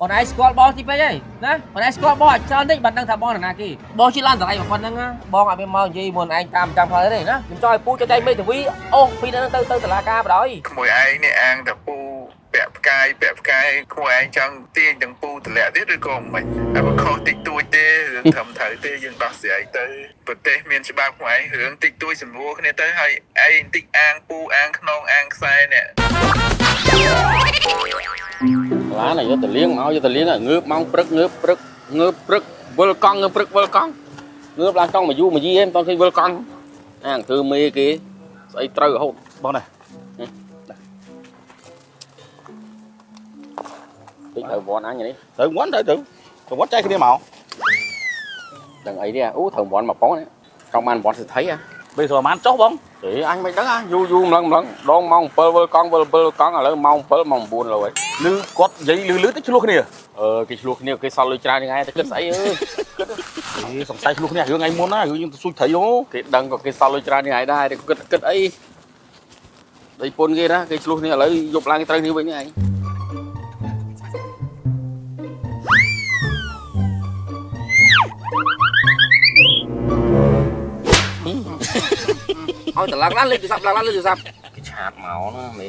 អូនឯងស្គាល់បងទីពេកហើយណាអូនឯងស្គាល់បងឲ្យច្រើនតិចបានដឹងថាបងនរណាគេបងជិះឡានតម្លៃប៉ុណ្្នឹងណាបងអត់មានមកនិយាយមុនឯងតាមចាំផ្លូវទេណាខ្ញុំចង់ឲ្យពូចែកចែងមេធាវីអូសពីនឹងទៅទៅតុលាការបណ្ដោយ ក្មួយឯងនេះអាងតាពូពាក់ផ្កាយពាក់ផ្កាយក្មួយឯងចង់ទាញទាំងពូតម្លាក់ទៀតឬក៏មិនតែបើខុសតិចតួចទេរឿងត្រឹមត្រូវទេយើងដោះស្រាយទៅប្រទេសមានច្បាប់ក្មួយឯងរឿងតិចតួចសម្រួលគ្នាទៅហើយឯងតិចអាងពូអាងខ្នងអាងខ្សែនេះ ឡានឲ្យយកទៅលៀងមកយកទៅលៀងងើបម៉ោងព្រឹកងើបព្រឹកងើបព្រឹកវិលកង់ងើបព្រឹកវិលកង់ងើបឡើងកង់មកយូរមកយីឯងមិនតន់ឃើញវិលកង់អាងធ្វើមេគេស្អីត្រូវរហូត បងណា តិចត្រូវវ៉ាន់អញនេះ ត្រូវវ៉ាន់ត្រូវត្រូវត្រូវវ៉ាន់ចែកគ្នាមក ដឹងអីទេអូត្រូវវ៉ាន់មកប៉ុងនេះចង់បានវ៉ាន់សិទ្ធិហ៎ ពេលប្រហែលចុះបង ទេអញមិនដឹងហ៎យូរយូរម្លឹងម្លឹងដងម៉ោង7វិលកង់វិល7កង់ឥឡូវម៉ោង7ម៉ោង9ឡើយ ឮគាត់និយាយលឺលឺទៅឆ្លោះគ្នា អឺគេឆ្លោះគ្នាគេសល់លុយច្រើនហ្នឹងឯងតែគិតស្អីអើយ អេសង្ស័យឆ្លោះគ្នារឿងថ្ងៃមុនណារឿងយើងទៅស៊ូចត្រីអូ គេដឹងក៏គេសល់លុយច្រើននេះឯងដែរតែគិតគិតអីដីពុនគេណាគេឆ្លោះគ្នាឥឡូវយប់ឡើងគេត្រូវគ្នាវិញនេះឯង ឲ្យតឡើងឡានលេខទូរស័ព្ទឡើងឡានលេខទូរស័ព្ទ គេឆាតមកណាមេ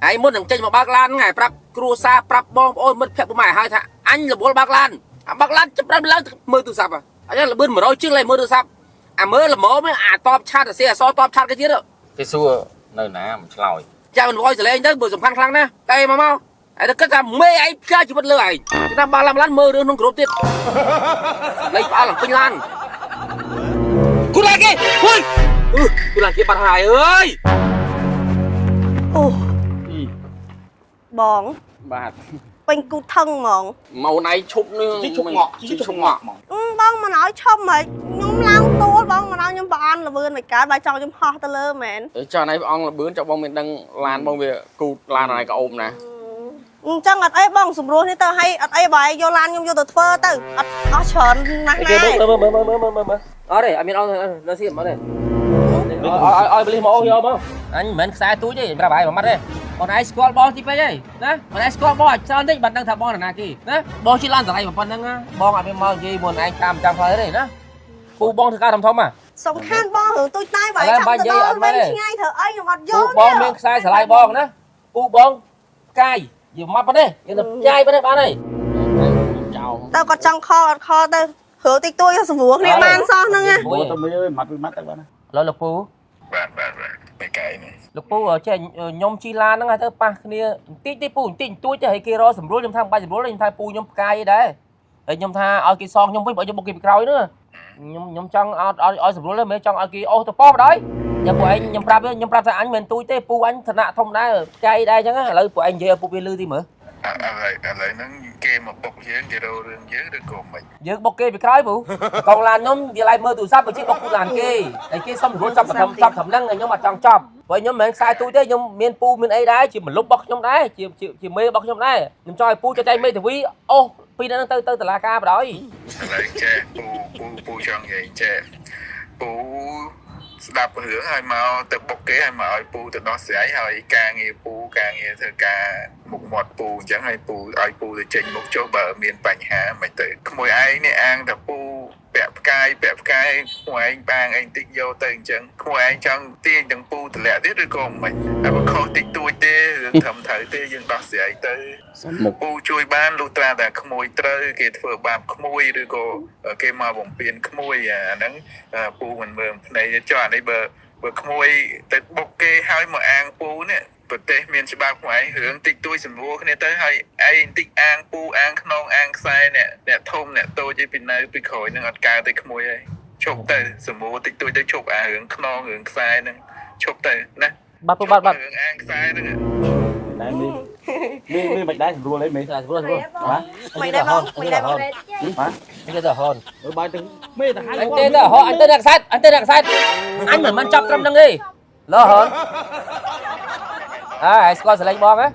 ឯងមុននឹងចេញមកបើកឡានហ្នឹងឯងប្រាប់គ្រួសារប្រាប់បងប្អូនមិត្តភក្តិពុកម៉ែឲ្យថាអញរវល់បើកឡានអាបើកឡានចាប់ដើមឡើងមើលទូរស័ព្ទអញលបឿន100ជាងឡើងមើលទូរស័ព្ទអាមើលល្មមអាតបឆាតអាសេអសតបឆាតគេទៀត គេសួរនៅណាមិនឆ្លើយ ចាំមិនវាយសលេងទៅបើសំខាន់ខ្លាំងណាស់តែមកមកឯងទៅគិតថាមេឯងផ្កាជីវិតលើឯងគេថាបើកឡានឡានមើលរឿងក្នុងក្រុមទៀតលេខផ្អើលឡើងពេញឡានគូឡានគេហុយអឺគូឡានគេបាត់ហើយអើយ អូបង បាទ ពេញគូថឹងហ្មង មកណៃឈប់នេះ ជីឈប់ងក់ជីឈប់ងក់ហ្មង អឺបងមិនឲ្យឈប់ហ្មងខ្ញុំឡើងទួលបងមិនឲ្យខ្ញុំប្រអន់លវឿនមិនកើតបើចង់ខ្ញុំហោះទៅលើមែន ចាណៃអង្គលបឿនចុះបងមានដឹងឡានបងវាគូតឡានណៃក៏អូមណា អញ្ចឹងអត់អីបងសម្រួលនេះទៅឲ្យអត់អីបើឲ្យយកឡានខ្ញុំយកទៅធ្វើទៅអត់អស់ច្រើនណាស់ណា គេមើលមើលមើលមើលមើលមើលមើលអត់ទេអត់មានអត់នៅសៀមអត់ទេឲ្យឲ្យប៉ូលីសមកអូយកមកអញមិនមែនខ្សែទូចទេប្រាប់ឲ្យមួយម៉ាត់ទេបងឯងស្គាល់បងទីពេកហើយណាបងឯងស្គាល់បងឲ្យច្រើនតិចបានដឹងថាបងនរណាគេណាបងជិះឡានតម្លៃប៉ុណ្្នឹងណាបងអត់មានមកនិយាយមុនឯងតាមចាំផ្លូវទេណាពូបងធ្វើការធំធំហ่ะ សំខាន់បងរឿងទូចតែបើ ឥឡូវ ចាំ បាច់និយាយ ទៅដល់ អត់មែនទេ វិញឆ្ងាយធ្វើអីខ្ញុំអត់យ ពូ ល់ បងមានខ្សែស្រឡាយបងណាពូបងផ្កាយយមកប៉ុណ្ណេះយើងទៅផ្កាយប៉ុណ្ណេះបានហើយ ចោល ទៅគាត់ចង់ខអត់ខទៅរឿងតិចតួចសម្រួលគ្នាបានសោះហ្នឹងណា អូទៅមេអើយម៉ាត់ម៉ាត់ទៅបាន ឥឡូវលោកពូ បាទបាទបាទបេកែនេះ លោកពូចេះខ្ញុំជីឡានហ្នឹងហើយទៅប៉ះគ្នាបន្តិចទេពូបន្តិចបន្តួចទេហើយគេរកសម្រួលខ្ញុំថាមិនបាច់សម្រួលទេខ្ញុំថាពូខ្ញុំផ្កាយឯដែរហើយខ្ញុំថាឲ្យគេសងខ្ញុំវិញបើខ្ញុំបុកគេពីក្រោយនោះខ្ញុំចង់ឲ្យឲ្យសម្រួលទេមិនចង់ឲ្យគេអូសទៅប៉ោះបណ្ដោយខ្ញុំពួកឯងខ្ញុំប្រាប់ខ្ញុំប្រាប់ថាអញមិនទូចទេពូអញឋានៈធំដែរផ្កាយដែរអញ្ចឹងឥឡូវពួកឯងនិយាយឲ្យពូវាលឺទីមើល ឥឡូវឥឡូវហ្នឹងគេមកបុកយើងគេរករឿងយើងឬក៏មិន យើងបុកគេពីក្រោយពូកងឡានខ្ញុំវាឡៃមើលទូរស័ព្ទបើជិះបុកគូឡានគេហើយគេសុំសម្រួលចាប់ប្រធំចាប់ត្រឹមហ្នឹងខ្ញុំអត់ចង់ចាប់ព្រោះខ្ញុំមិនមែនខ្សែទូចទេខ្ញុំមានពូមានអីដែរជាមលុបរបស់ខ្ញុំដែរជាជាមេរបស់ខ្ញុំដែរខ្ញុំចង់ឲ្យពូចែកចែងមេធាវីអូសពីហ្នឹងទៅទៅតុលាការបណ្ដោយ ឥឡូវចេះពូពូពូចង់និយាយចេះពូស្ដាប់រឿងហើយមកទៅបុកគេហើយមកឲ្យពូទៅដោះស្រាយហើយការងារពូការងារធ្វើការមុខមាត់ពូអញ្ចឹងហើយពូឲ្យពូទៅចេញមុខចុះបើមានបញ្ហាមិនទៅក្មួយឯងនេះអាងតែពូពាក់ផ្កាយពាក់ផ្កាយក្មួយឯងបាងឯងតិចយកទៅអញ្ចឹងក្មួយឯងចង់ទាញទាំងពូតម្លាក់ទៀតឬក៏មិនតែបើខុសតិចតួចទេរឿងត្រឹមត្រូវទេយើងដោះស្រាយទៅ សុំមុខ ពូជួយបានលុះត្រាតែក្មួយត្រូវគេធ្វើបាបក្មួយឬក៏គេមកបំពេញក្មួយអាហ្នឹងពូមិនមើលភ្នែកទេចុះអានេះបើបើក្មួយទៅបុកគេហើយមកអាងពូនេះប្រទេសមានច្បាប់ក្មួយឯងរឿងតិចតួចសម្រួលគ្នាទៅហើយឯងតិចអាងពូអាងខ្នងអាងខ្សែអ្នកអ្នកធំអ្នកតូចឯពីនៅពីក្រោយហ្នឹងអត់កើតទេក្មួយឯងឈប់ទៅសម្រួលតិចតួចទៅឈប់អារឿងខ្នងរឿងខ្សែហ្នឹងឈប់ទៅណា បាទពូបាទបាទ រឿងអាងខ្សែហ្នឹង ណែមេមេមេមិនដែរសម្រួលអីមេ សម្រួលសម្រួល បាទ មិនដែរបងមិនដែរបង បាទ អញទៅហន មើលបាយទៅមេទៅហៅ អញទេទៅហនអញទៅអ្នកខ្សែអញទៅអ្នកខ្សែអញមិនមិនចាប់ត្រឹមហ្នឹងទេលោហនអើហើយស្គាល់សលេងបងហ៎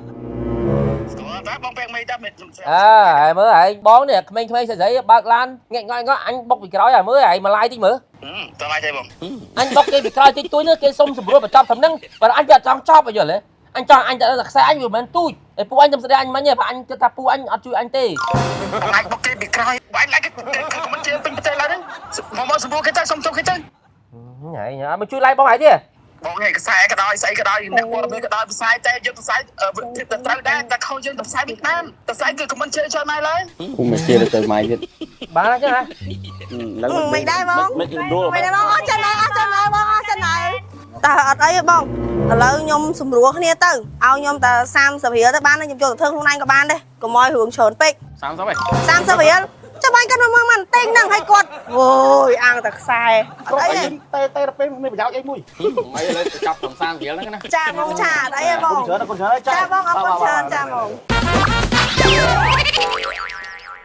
ស្គាល់តាបងពាក់មេតាមេ អើហើយមើលហើយបងនេះក្មេងៗស្រីៗបើកឡានងាក់ងក់ងក់អញបុកពីក្រោយហើយមើលហើយមកឡាយតិចមើល តើឡាយទេបង អញបុកគេពីក្រោយតិចតួចនេះគេសុំសម្រួលបញ្ចប់ត្រឹមហ្នឹងបើអញវាអត់ចង់ចប់អីយល់ទេ អញចង់អញតែខ្សែអញវាមិនមែនទូចឯពូអញខ្ញុំស្ដីអញមិញទេបើអញគិតថាពូអញអត់ជួយអញទេ បងឯងបុកគេពីក្រោយបងឯងឡាយគេខមមិនជេរពេញប្រទេសឡើយហ្នឹងមកមកសម្រួលគេទៅសុំទោសគេទៅ ហៃអត់មកជួយឡាយបងឯងទេ បងឯងខ្សែក៏ដោយស្អីក៏ដោយអ្នកព័ត៌មានក៏ដោយផ្សាយតែយើងផ្សាយវាទៅត្រូវដែរតែខុសយើងទៅផ្សាយមិនបានទៅផ្សាយគឺខមមិនជេរចូលម៉ែឡើយ ពូមិនជេរទៅម៉ែទៀត បានអញ្ចឹងហ៎ មិនដែរបង មិនដួល មិនដែរបងអស់ចិនហើយអស់ចិនហើយបងអស់ចិនហើយតើអត់អីទេបងឥឡូវខ្ញុំសម្រួលគ្នាទៅឲ្យខ្ញុំតែ30រៀលទៅបានហើយខ្ញុំយកទៅធ្វើខ្លួនឯងក៏បានដែរកុំឲ្យរឿងច្រើនពេក 30ហ៎ 30រៀលចាំបាញ់គាត់មកមកបន្តិចហ្នឹងឲ្យគាត់អូយអាងតែខ្សែអត់អីទេ តែតែដល់ពេលមានប្រយោជន៍អីមួយ មិនឥឡូវចាប់សំ30រៀលហ្នឹងណា ចាបងចាអត់អីទេបង ច្រើនគុណច្រើន ចាបងអរគុណច្រើនចាបង